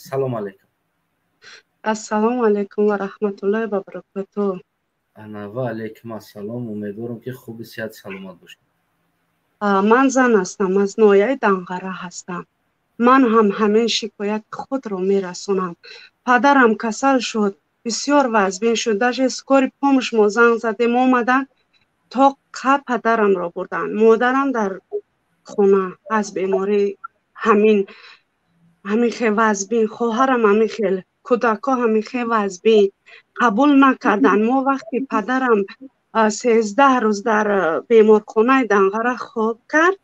Салом алейкум. Ассалому алайкум ва раҳматуллоҳи ва баракатуҳ. Ана, ва алейкум ассалом. Умедворам, ки хуби, сиҳат, саломат бошед. Ман зан ҳастам, аз ноҳияи Данғара ҳастам. Ман ҳам ҳамин шикояти худро мерасонам. Падарам касал шуд, бисёр вазбин шуд. Даже скорый помощь мо занг задем, омаданд, то қа падарамро бурданд. Модарам дар хона аз беморӣ ҳамин хел вазбин, хоҳарам ҳамин хел, кӯдакҳо ҳамин хел вазбин, қабул накарданд. Мо вақти падарам 13 рӯз дар беморхонаи Данғара хоб кард,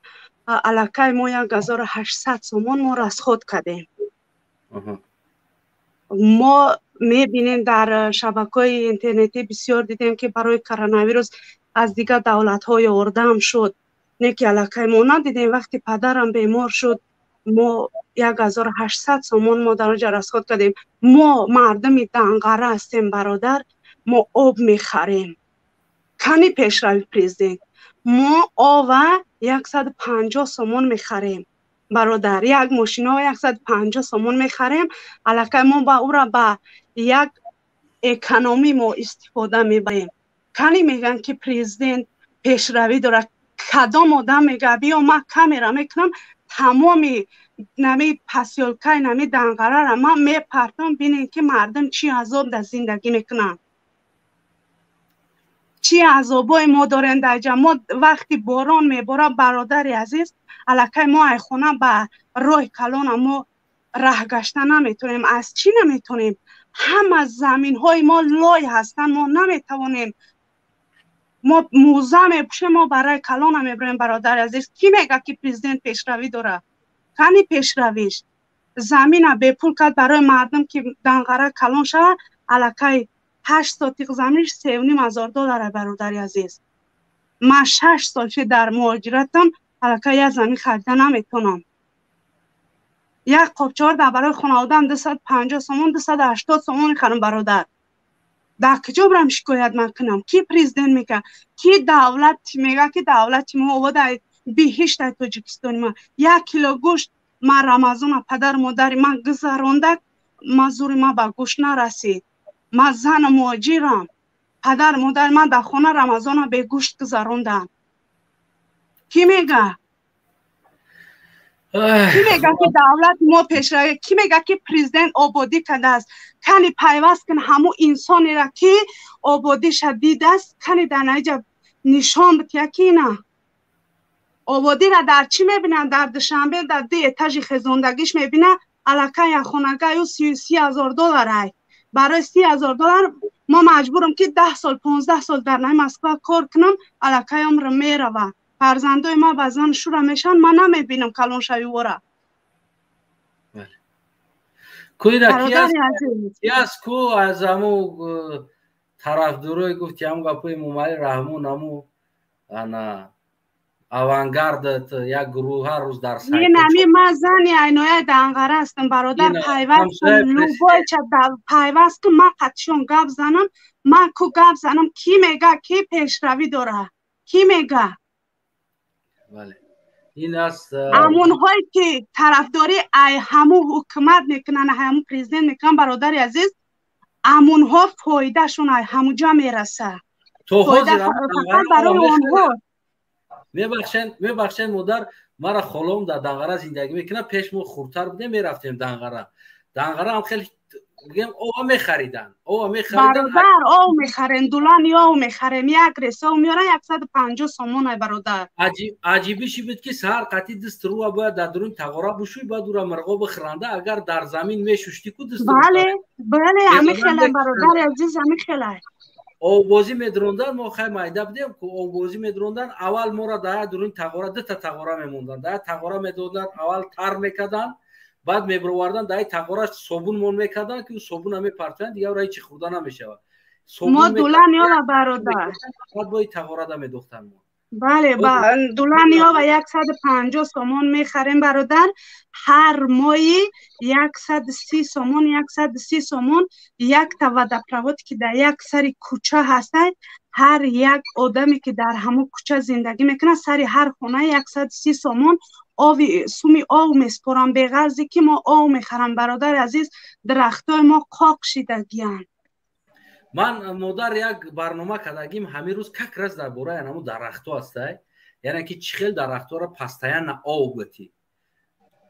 аллакай мо 1800 сомон мо расход кардем. Мо мебинем, дар шабакаҳои интернетӣ бисёр дидем, ки барои коронавирус аз дигар давлатҳо ёрдам шуд. Не ки аллакай мо надидем. Вақти падарам бемор шуд, мо 1800 сомон мо дар онҷа расход кардем. Мо мардуми Данғара ҳастем, бародар, мо об мехарем. Кани пешрави президент? Мо ова 150 сомон мехарем, бародар, як мошино 150 сомон мехарем. Аллакай мо ба ӯра ба як экономӣ мо истифода мебарем. Кани мегӯянд, ки президент пешравӣ дорад? Кадом одам мега, биё, ман камера мекунам, тамоми нами посёлкаи нами Данғарара ман мепартам, бинем, ки мардум чӣ азоб дар зиндагӣ мекунанд, чӣ азобое мо дорем дар ҷа. Мо вақти борон меборад, бародари азиз, аллакай мо айхона ба роҳи калона мо раҳ гашта наметонем. Аз чӣ наметонем? Ҳама заминҳои мо лой ҳастанд, мо наметавонем. Мо мӯза мепӯшем, мо барои калона мебарем. Бародари азиз, кӣ мега, ки президент пешравӣ дорад? Кани пешравиш? Замина бепул кард барои мардум, ки Данғара калон шавад. Аллакай 8 сотиқ заминш 3500 доллара. Бародари азиз, ман 6 сол ши дар муҳоҷиратам, аллакай як замин харида наметонам. Як қопчор дар барои хонаводаам 250 сомон, 280 сомон мехарам. Бародар, дар куҷо бирам, шикоят ман кунам? Ки президент мега, ки давлат мега, ки давлати мо обода, биҳиштай Тоҷикистони ма? 1 кило гӯшт ман Рамазона падару модари ман гузаронда, ман зури ман ба гӯшт нарасид. Ман зану муҳоҷирам, падару модари ман дар хона Рамазона бегӯшт гузаронданд. Кӣ мега? Кӣ мега, ки давлати мо пешравӣ? Кӣ мега, ки президент ободӣ кардааст? Кани пайваст кун ҳамун инсонеро, ки ободиша дидааст. Кани дар наиҷа нишон бития, ки ина ободиро дар чӣ мебинанд? Дар Душанбе дар ду этажи хезондагиш мебинад. Аллакай як хонагаю 30 000 долларай. Барои 30 000 доллар мо маҷбурам, ки 10 сол, 15 сол дар наи Москва кор кунам. Аллакай умрам мерава, фарзандои ман ба зан шура мешаванд, ман намебинам калоншави ора. Куира киаст ку аз ҳаму тарафдорое гуфти, ҳаму гапои Эмомалӣ Раҳмон, ҳаму ана авангард, як гурӯҳ ҳар рӯз дар Инами ман зани айнояи Данғара ҳастам, бародар. Пайваст кун, любойча пайваст кун, ман қатишон гап занам, ман ку гап занам. Кӣ мега, ки пешравӣ дора? Кӣ мега? Ин аст. Ҳамонҳое ки тарафдорӣ ай ҳамун ҳукумат мекунанд, ҳамун президент мекунанд, бародари азиз, ҳамонҳо фоидашон ай ҳамуҷа мераса, фақат барои онҳо. Мебахшен, мебахшен, модар. Мара холом дар Данғара зиндагӣ мекунад. Пеш мо хурдтар будем, мерафтем Данғара. Данғара ҳам хеле бигем, ова мехариданд, ова мехариданд. Бародар, ов мехарем, дулани ов мехарем, як ресов меорам 150 сомон ай, бародар. Аҷибиши буд, ки саҳар қатъи даст руа бояд дар дуруни тағора бушӯй, баъд ура мирғо бихӯранда. Агар дар замин мешуштӣ ку даст. Бале, ҳами хелай, бародари азиз, ҳами хелай. Оббозӣ медронданд, мо хай майда будем ку, оббозӣ медронданд. Аввал моро дар дуруни тағора, дута тағора мемонданд, дар тағора медоданд, аввал тар мекарданд, баъд мебироварданд, дар тағора собун мон мекарданд, ки собуна мепартоянд, дигар ра ҳечи хӯрда намешавад. Мо дулани ова, бародар. Баъд бои тағорада медохтанд мо. Бале, дулани ова 150 сомон мехарем, бародар, ҳар моҳи 130 сомон, 130 сомон. Якта водопровод, ки дар як сари кӯча ҳастай. Ҳар як одаме ки дар ҳамон кӯча зиндагӣ мекунад, сари ҳар хона 130 сомон ови суми ов меспорам, беғарзе ки мо ов мехарам. Бародари азиз, дарахтои мо қоқ шидагиянд. Ман, модар, як барнома кардагим ҳамин рӯз, как раз дар бораи ҳамун дарахтҳо ҳастай, яъне ки чӣ хел дарахтҳоро постоянно ов битӣ.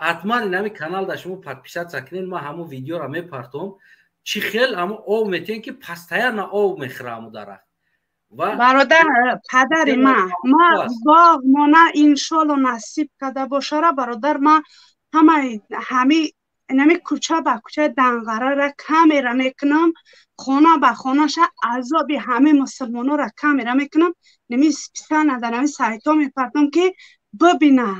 Ҳатман инами канал да шумо подписаться кунед, ман ҳамун видеоро мепартом, чӣ хел ҳамун ов метиҳем, ки постоянно ов мехӯра ҳамун дарахт. Бародар, падари ма боғ мона иншолло насиб карда бошара, бародар, ма ҳамаи ҳами инами кӯча ба кӯчаи Данғарара камера мекунам, хона ба хонаша азоби ҳамаи мусулмонора камера мекунам, нами специально дар ҳами сайтҳо мепартам, ки бибина,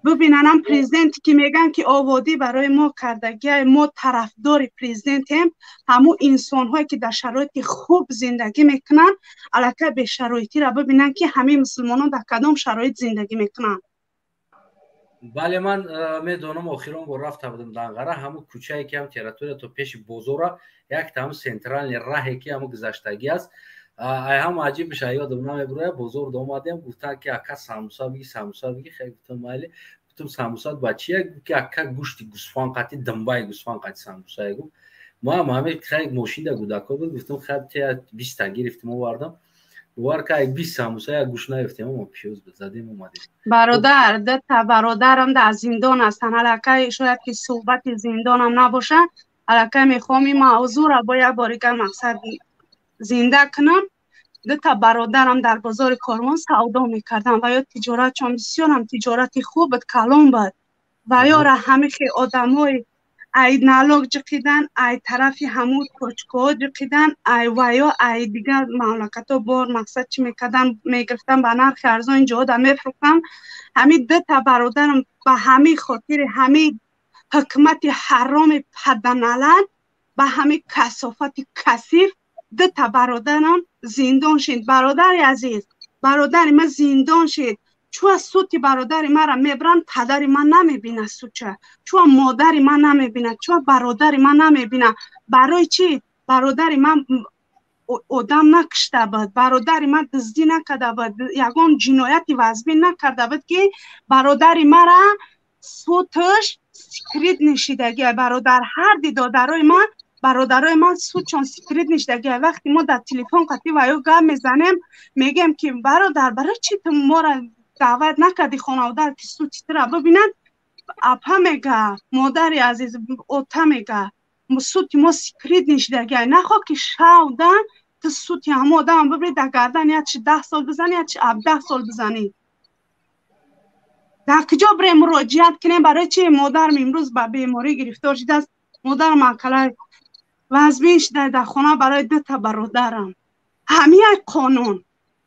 бибинанам президенте ки мегӯянд, ки ободӣ барои мо кардагия, мо тарафдори президентем. Ҳамун инсонҳое ки дар шароити хуб зиндагӣ мекунанд, аллакай бешароитиро бибинанд, ки ҳамаи мусулмонон дар кадом шароит зиндагӣ мекунанд. Бале, ман медонам, охирон бор рафта будам Данғара, ҳамун кӯчае ки ҳам территория то пеши бозора, якта ҳамун центральный раҳе ки ҳамун гузаштагӣ аст. Ай ҳам аҷибш ёдам намебурояд, бозор омадем, гуфтанд, ки ака, самбуса биги, самбуса биги. Хеле гуфтам, майли. Гуфтам, самбусат ба чия? Гуфт, ки ака, гӯшти гӯсфанд қати, думбаи гӯсфанд қати самбусае. Гуфт, мо ҳам ҳами хай мошинда кӯдако буд, гуфтам, хай, те 20-та гирифтем, овардам. Бовар ка, 20 самбуса, як гӯшт наёфтем, мо пиёз задем, омадем. Бародар, дута бародарам дар зиндон ҳастанд. Аллакай шояд ки суҳбати зиндонам набошад, аллакай мехоҳам ин мавзӯъро бо як борига мақсад зинда кунам. Дута бародарам дар бозори Корвон савдо мекарданд ва ё тиҷоратшон бисёрам тиҷорати хуб буд, калон буд, ва ёра ҳамихе одамои ай налог ҷиқидан, ай тарафи ҳамун точкаҳо ҷиқидан, ай ва ё ай дигар мамлакатҳо бор мақсад чӣ мекардан, мегирифтан, ба нархи арзон инҷоҳо мефурӯхтан. Ҳамин дута бародарам ба ҳамин хотири ҳамин ҳукумати ҳароми паданалат, ба ҳамин касофати касиф дута бародарам зиндон шид. Бародари азиз, бародари ман зиндон шид. Чуа сути бародари маро мебаранд, падари ман намебинад суча, чуа модари ман намебинад, чуа бародари ман намебинад. Барои чӣ? Бародари ман одам накушта буд, бародари ман дуздӣ накарда буд, ягон ҷинояти вазбин накарда буд, ки бародари мара суташ секрет нишидагия. Бародар, ҳарди додарои ман, бародарои ман судшон секрет нишидагия. Вақте мо дар телефон қатӣ ва ё гап мезанем, мегӯем, ки бародар, барои чӣ ту моро даъват накардӣ хонавода, ки сути тура бибинанд? Апа мега, модари азиз, ота мега, сути мо секрет нишидагия. Нахоҳ ки шавда ту сути ҳамо одам бибири, дар гардан ячи 10 сол бизанӣ, ячи 17 сол бизанӣ. Дар куҷо бирем, муроҷиат кунем? Барои чи модарам имрӯз ба беморӣ гирифтор шудааст? Модарам акалай вазбин шуда дар хона барои дута бародарам. Ҳамин як қонун,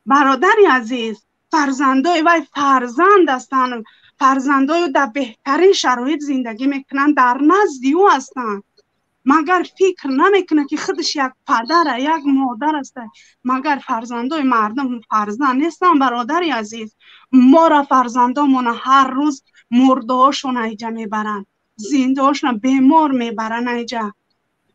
бародари азиз. Фарзандои вай фарзанд ҳастанд, фарзандою дар беҳтарин шароит зиндагӣ мекунанд, дар назди ӯ ҳастанд, магар фикр намекунад, ки худаш як падара, як модар аст? Магар фарзандои мардум фарзанд нестанд, бародари азиз? Мора фарзандомона ҳар рӯз мурдаҳошона иҷа мебаранд, зиндаҳошона бемор мебаранд аиҷа.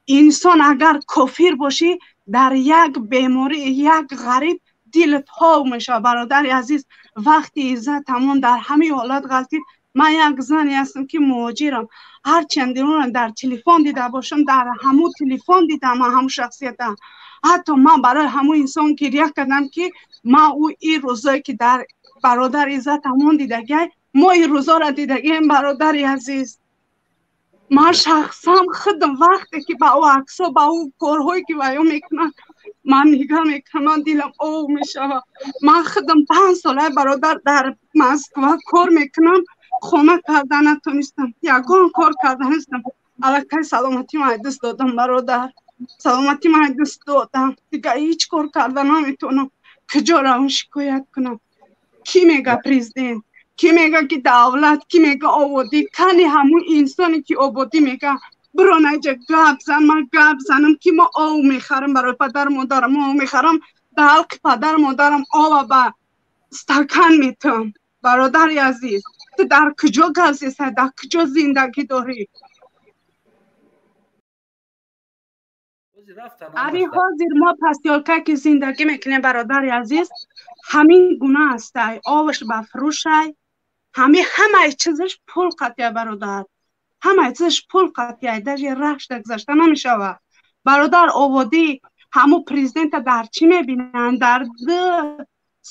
Инсон агар кофир бошӣ, дар як беморӣ як ғариб дилат ҳов мешавад. Бародари азиз, вақти Иззат ҳамон дар ҳамин ҳолат ғалтид. Ман як зане ҳастам, ки муҳоҷирам. Ҳарчанд онро дар телефон дида бошам, дар ҳамун телефон дидам ман ҳамун шахсията. Ҳатто ман барои ҳамун инсон гиря кардам, ки ман ӯ ин рӯзое ки дар бародар Иззат ҳамон дидагиай, мо ин рӯзоро дидагием. Бародари азиз, ман шахсан худам вақте ки ба ӯ аксо, ба ӯ корҳое ки ва ё мекунанд, ман нигаҳ мекунам, ман дилам ов мешавад. Ман худам 5 сола, бародар, дар Москва кор мекунам, хона карда натонистам, ягон кор карда нестам. Аллакай саломатӣ ман даст додам, бародар, саломатӣ ман даст додам, дигар ҳеҷ кор карда наметавонам. Куҷо равам, шикоят кунам? Кӣ мега президент, кӣ мега ки давлат, кӣ мега ободӣ? Кани ҳамун инсоне ки ободӣ мега, биро наҷа гап зан. Ман гап занам, ки мо ов мехарам барои падару модарам, ов мехарам, дар ҳалқи падару модарам ова ба стакан метам. Бародари азиз, ту дар куҷо гап зеса, дар куҷо зиндагӣ дорӣ? Ами ҳозир мо посёлка ки зиндагӣ мекунем, бародари азиз, ҳамин гуна астай. Оваш ба фурӯшай, ҳами ҳамаи чизаш пул қатъя, бародар, ҳамаи чизаш пул қатъя, даже рашда гузашта намешавад, бародар. Ободӣ ҳамун президента дар чӣ мебинанд? Дар ду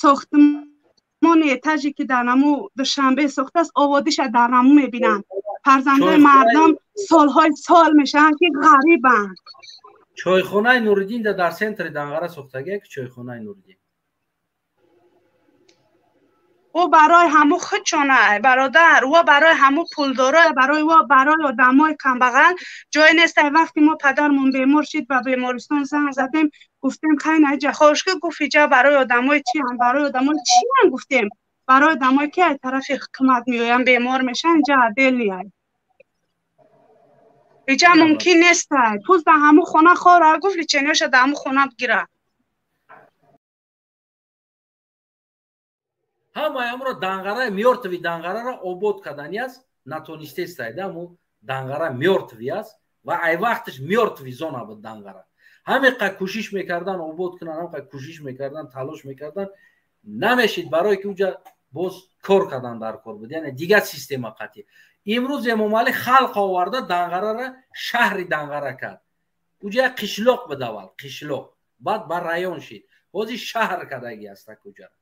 сохтмони этаже ки дар наму Душанбе сохтааст, ободиша дар наму мебинанд. Фарзандои мардум солҳои сол мешаванд, ки ғарибанд. Чойхонаи Нуриддин дар центри Данғара сохтагия ки чойхонаи Нуриддин. Ӯ барои ҳаму худшона, бародар, ӯ барои ҳаму пулдоро, барои ӯ, барои одамои камбағал ҷое нест. Вақте мо падармон бемор шид, ба бемористон занг задем, гуфтем, хай наиҷа хошка, гуфт, иҷа барои одамои чиам, барои одамои чиам? Гуфтем, барои одамое ки аз тарафи ҳукумат меоянд, бемор мешаванд, иҷа отдельный, иҷа мумкин нест. Пуст дар ҳаму хона хора, гуфт, лечение ша дар ҳаму хона бигира. Ҳамаи амро Данғараи мёртвый Данғараро обод кардани аст, натонистестай да. Аму Данғара мёртвый аст ва ай вақташ мёртвый зона буд Данғара. Ҳамеқа кӯшиш мекардан обод кунан, ҳамеқа кӯшиш мекардан, талош мекардан, намешид, барое ки уҷа боз кор кардан дар кор буд, яъне дигар система қатъи. Имрӯз Эмомалӣ халқ оварда, Данғарара шаҳри Данғара кард. Уҷа як қишлоқ буд аввал, қишлоқ, баъд ба район шид, ҳозир шаҳр кардагӣ аст. Акуҷара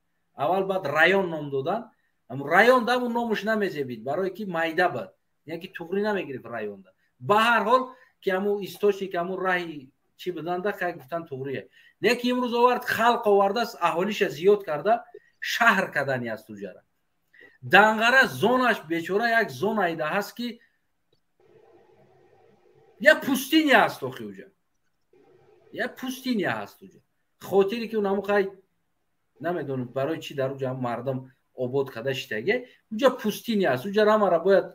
аввал баъд район ном додан, район даму номуш намезебид, барое ки майда буд, яъне ки туғрӣ намегирифт районда. Ба ҳар ҳол ки ҳаму источник, ҳаму раҳи чӣ буданда, хай гуфтан туғрие. Не ки имрӯз овард, халқ овардааст, аҳолиша зиёд карда, шаҳр кардани аст уҷара. Данғара зонаш бечора як зонаида ҳаст, ки як пустыня аст охи, уҷа як пустыня ҳаст уҷа. Хотире ки унаму хай намедонам барои чӣ дар уҷа мардум обод карда шитаге. Уҷа пустыня аст, уҷа рамара бояд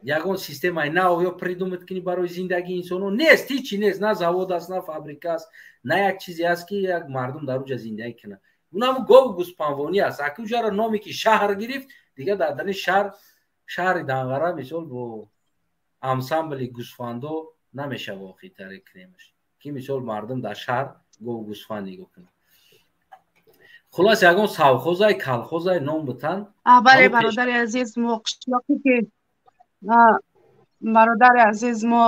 ягон системаи нав ё придумать кунӣ барои зиндагии инсонҳо. Нест, ҳичи нест, на завод аст, на фабрика аст, на як чизе аст, ки як мардум дар уҷа зиндагӣ кунад. Унаму гову гӯспанвонӣ аст. Аки уҷаро номе ки шаҳр гирифт, дигар дар дари шаҳр, шаҳри Данғара, мисол, бо ансамбли гӯсфандо намешава охи таре кунемаш, ки мисол мардум дар шаҳр гову гӯсфанд нигоҳ кунад. Хулос, ягон совхозай, колхозай ном бутан. Бале, бародари азиз, мо қишлоқе ки, бародари азиз, мо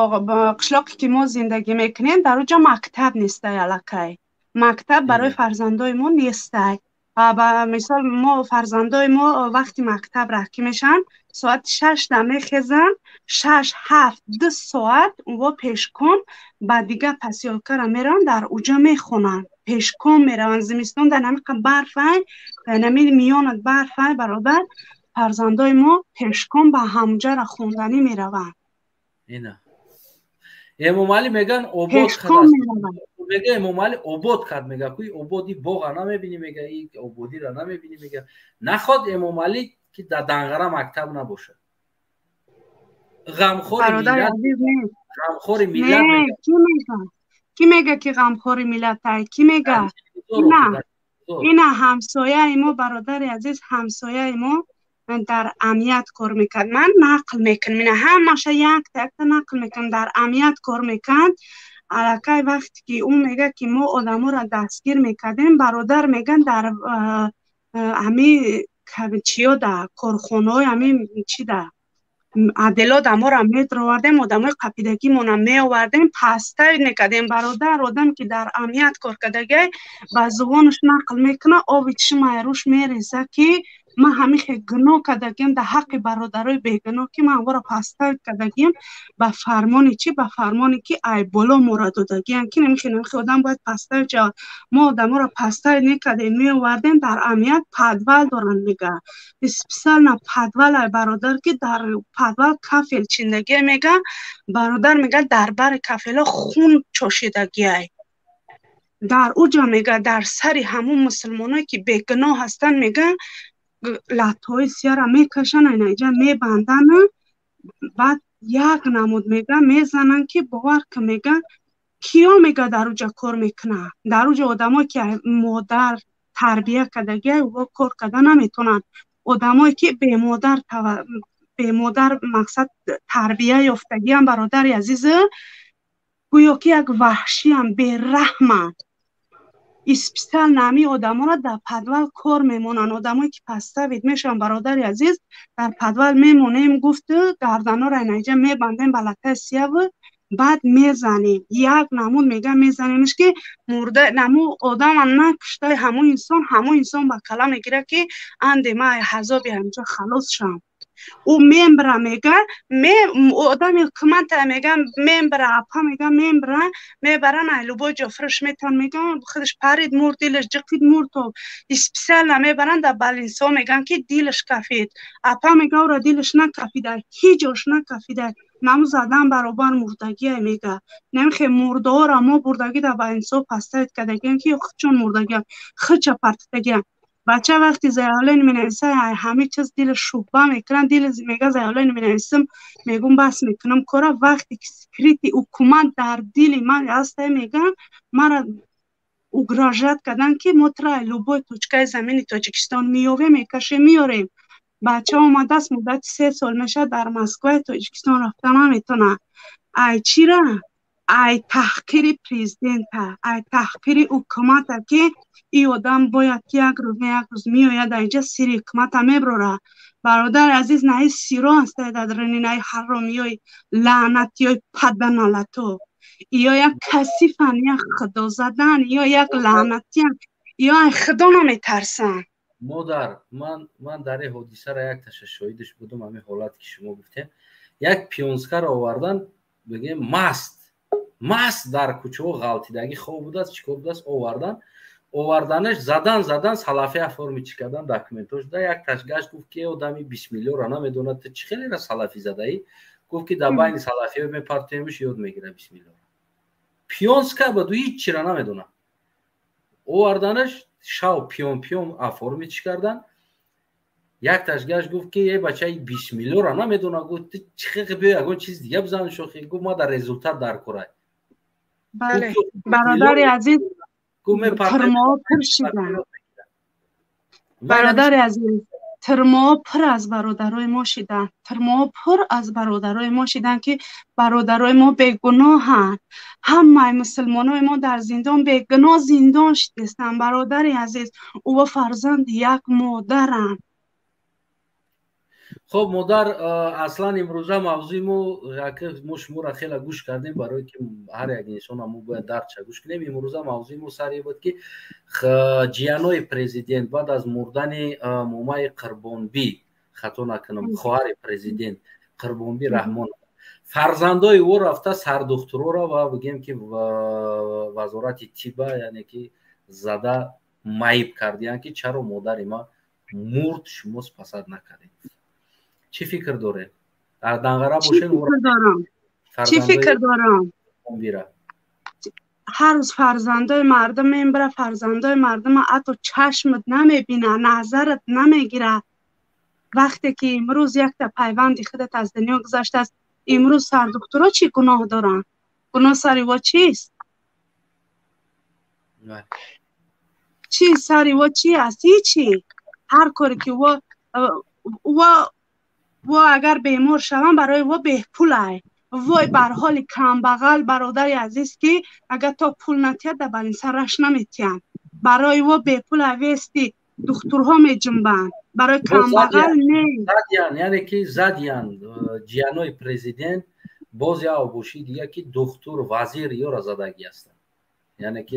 қишлоқе ки мо зиндагӣ мекунем, дар уҷа мактаб нестай, аллакай мактаб барои фарзандои мо нестай. Ба мисол, мо фарзандои мо вақти мактаб раҳкӣ мешаванд, соати 6-да мехезанд, 6, 7, 2 соат во пешком ба дигар посёлкара мераванд, дар уҷа мехонанд, пешком мераванд. Зимистон дар намиқа барфай, нами миёнат барфай, бародар, фарзандои мо пешком ба ҳамуҷара хонданӣ мераванд. Ина Эмомалӣ меган обод, мега Эмомалӣ обод кард, мега ку ободи боға намебинӣ, мега и ободира намебинӣ, мега наход Эмомалӣ ки дар Данғара мактаб набошад. Ғамхори миллат, ғамхори миллат. Кӣ мега ки ғамхори миллатай? Кӣ мега? Ина ҳамсояи мо, бародари азиз, ҳамсояи мо дар амният кор мекард. Ман нақл мекунам, ина ҳамаша якта якта нақл мекунам. Дар амният кор мекард аллакай. Вақте ки ӯ мега, ки мо одаморо дастгир мекардем, бародар, меган, дар ҳами чиё, да корхонаҳои ҳами чи да отдело дамора медровардем, одамои қапидагимона меовардем, пастай мекардем. Бародар, одам ки дар амният кор кардагиай, ба зубонаш нақл мекуна, оби чишмаи рӯш мереза, ки ман ҳамихе гуноҳ кардагиам дар ҳаққи бародарои бегуноҳ, ки ман авора пастай кардагиам. Ба фармони чӣ? Ба фармоне ки ай боло мора додагиам, ки намихе намихе одам бояд пастай шавад. Мо одаморо пастай некардем, меовардем. Дар амният подвал доранд, мега, специально подвал ай, бародар, ки дар подвал кафел чиндагия, мега, бародар, мега, дар бари кафело хун чошидагиай дар уҷа, мега, дар сари ҳамун мусулмоное ки бегуноҳ ҳастанд, мега, латтҳои сияра мекашанд, айнаиҷа мебанданд, баъд як намуд, мега, мезананд, ки бовар ки, мега, киё, мега, дар уҷа кор мекунанд? Дар уҷа одамое ки модар тарбия кардагиай, во кор карда наметавонанд. Одамое ки бемодар, мақсад, тарбия ёфтагиам, бародари азиз. Гӯё ки як ваҳшиам, бераҳманд. Специально ҳамин одаморо дар подвал кор мемонанд. Одамое ки поставить мешаванд, бародари азиз, дар подвал мемонем, гуфту гарданора инаҷа мебандем ба латтаи сияву баъд мезанем. Як намуд мега мезанемш, ки мурда наму одама накуштаи ҳамун инсон ба кала мегирад, ки анде ма ҳазоби ҳамҷо халос шам. Ӯ мембра, мега, одами ҳукумата мега, мембра, апа, мега, мембра, мебаран, ай любой ҷо фурӯш метан, мега, худаш парид, мурд, дилаш ҷиқид, мурд. То специально мебаран дар больница, меган, ки дилаш кафид. Апа, мега, ӯро дилаш накафида, ҳеҷ ҷош накафида, наму задан баробар мурдагия, мега. Намехе мурдаҳоро мо бурдагӣ дар больница поставить кардагиам, ки чун мурдагиам хича партидагиам. Бача вақти заявление менависа, ҳамин чиз дили шубҳа мекунам, дили мега, заявление менависам, мегум, бас мекунам кора, вақте ки секрети ҳукумат дар дили ман ҳаста, мегам, мара угрожать кардан, ки мо тра любой точкаи замини Тоҷикистон меёвем, мекашем, меёрем. Бача омадааст, муддати 3 сол мешавад, дар Москваи Тоҷикистон рафта наметавонад. Ай чира? Ай таҳқири президента, ай таҳқири ҳукумата, ки ин одам бояд ки як рӯз не як рӯз меояд, инҷа сири ҳукумата меброра. Бародари азиз, наи сиро ҳастае дар даруни наи ҳаромиёи лаънатиёи паданалато. Ё як касифан, як худозадан, ё як лаънатиян, ё ай худо наметарсанд. Модар, ман дар ин ҳодисаро як таша шоҳидаш будум. Ҳамин ҳолат, ки шумо гуфтем, як пионскаро овардан, бигем, маст маст дар кӯчаҳо ғалтидагӣ хоб будааст, чӣ кор будааст, овардан, оварданаш, задан, задан, салафи оформить чӣ кардан, документош да. Як ташгашт гуфт, ки одами бисмиллоро намедонад, ту чӣ хелера салафӣ задаӣ? Гуфт, ки дар байни салафиҳо мепартоемиш, ёд мегира бисмиллоро. Пионска баду ҳеҷ чира намедонад. Оварданаш, шав пиён пиён оформить чӣ кардан. Як ташгаш гуфт, ки е бачаи бисмиллоро намедонад. Гуфт, ту чӣ хеле, биё ягон чиз дига бизан, шохи. Гуфт, ма дар результат дар корай. Бале, бародари азиз, тирмоҳо пур шиданд. Бародари азиз, тирмоҳо пур аз бародарои мо шиданд, тирмоҳо пур аз бародарои мо шиданд, ки бародарои мо бегуноҳанд. Ҳамаи мусулмонои мо дар зиндон бегуноҳ зиндон шидистанд. Бародари азиз, ӯ фарзанди як модаранд. Хоб, модар, аслан имрӯза мавзӯи мо, мо шуморо хеле гӯш кардем, барое ки ҳар як инсона мо бояд дарча гӯш кунем. Имрӯза мавзӯи мо саре буд, ки ҷиянои президент баъд аз мурдани момаи Қурбонбӣ, хато накунам, хоҳари президент Қурбонбӣ Раҳмонов, фарзандои ӯ рафта сардухтуроро ва бигем, ки вазорати тиба, яъне ки зада маиб кардиянд, ки чаро модари ма мурд, шумо спасать накардед. Чӣ фикр доред? Дар Данғара бошед. Чӣ фикр дорам? Ҳар рӯз фарзандои мардум мембара, фарзандои мардума ҳатто чашмат намебина, назарат намегира. Вақте ки имрӯз якта пайванди худат аз дунё гузаштааст, имрӯз сардухтуро чӣ гуноҳ доранд? Гуноҳ сари во чист? Чӣ сари во чи аст? Ҳичи. Ҳар коре ки во агар бемор шаванд, барои во бепулай. Вой бар ҳоли камбағал, бародари азиз, ки агар то пул натиҳад, дар больница раш наметиҳанд. Барои во бепул авести духтурҳо меҷунбанд, барои камбағал не. Задиян, яъне ки задиян ҷиянои президент. Боз як обошии дига, ки духтур, вазир ёра задагӣ ҳастанд, яъне ки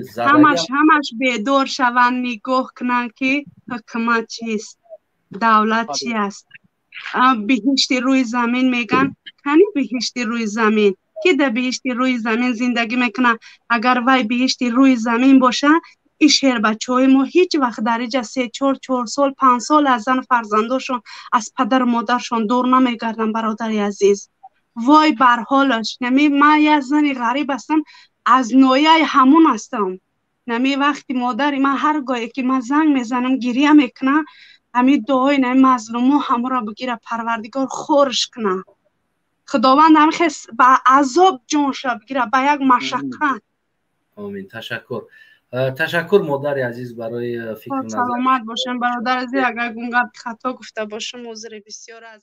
ҳамаш бедор шаванд, нигоҳ кунанд, ки ҳукумат чист, давлат чи аст. Биҳишти рӯи замин меган, кани биҳишти рӯи замин? Ки дар биҳишти рӯи замин зиндагӣ мекунад? Агар вай биҳишти рӯи замин боша, ин шербачаҳои мо ҳеҷ вақт дар иҷа се, чор, 4 сол, 5 сол аз зану фарзандошон, аз падару модаршон дур намегарданд. Бародари азиз, вой бар ҳолаш. Нами ман як зани ғариб ҳастам, аз нояи ҳамун ҳастам. Нами вақти модари ман ҳар гоҳе ки ман занг мезанам, гиря мекунам. Ҳамин дуои нами мазлумо ҳамонро бигира, Парвардигор хорш куна. Худованд ҳамихес ба азоб ҷонша бигира, ба як машаққат. Омин. Ташаккур, ташаккур, модари азиз, барои фикру назар. Саломат бошем, бародар азиз. Агар гунгап хато гуфта бошам, узри бисёр аз